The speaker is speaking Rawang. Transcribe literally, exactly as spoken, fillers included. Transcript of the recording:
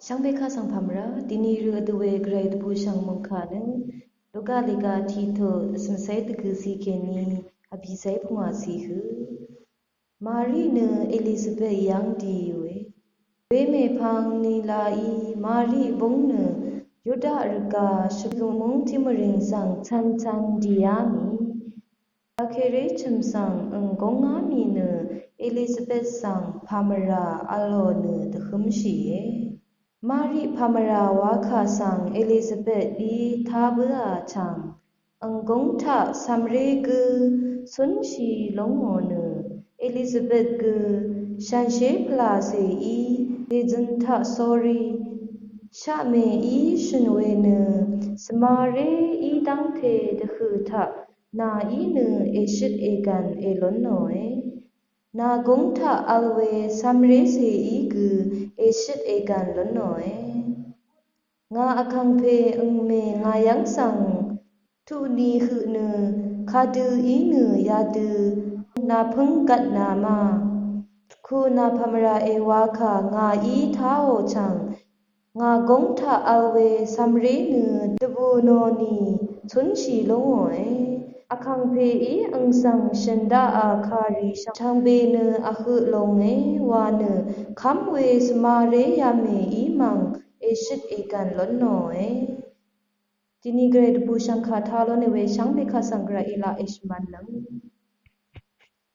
Shvngbe kaq svng pàmvrá, dini rø vdø we gvray dvbù shv̀ng mòngkà nø, Luka lèga tiqtut vsø̀mcé dvgø̀ cì kèní vbìcé pungwà cì hø. Mari nø Elizabet yv́ng dì we. Wemèpvng nìlaqí Mari búng nø Yuda rvgà shvlung múng tiq mvrìng svng cv̄ncv̄n dìá mì. Akere chø̀m svng ø̀nggóngá mì nø Elizabet svng pàmvrà v̄lò nø dvhǿmshìe. Mari pàmvrà wakà svng Elizabetí tá bǿà chv̀ng, ø̀nggóng taq cv̀mré gø cúnshì lóngò nø, Elizabet gø shànshér pvlàcèí dèzøn taq sórí, shaqmèí shø̀n we nø, svmaré í dv́ngte dvhø̀ taq nàí nø èshøt ègv̀n èlónòe. Nàgúng taq vl we cv̀mrécèí gø èshøt ègv̀n lónòe. Ngà vkàngpè ø̀ngmè ngà yv́ng svng tuq ni høq nø, kadø í nø yadø nàpǿng gvtna ma. Ku nà pàmvrà èwakà ngàí táò chv̀ng, ngàgúng taq vl we cv̀mré nø dvbù nò nì cúnshì lóngòe. Vkàngpèí ø̀ng svng shø̀n daqà kàrì shvngbe nø vhøq longe wa nø, kv́m we svmaré yamèí mv̀ng èshøt ègv̀n lónòe. Dini gvray dvbù shv̀ngkà tá lónì we shvngbe kaq svng gvray èlaq èshvmv̄n lv́ng.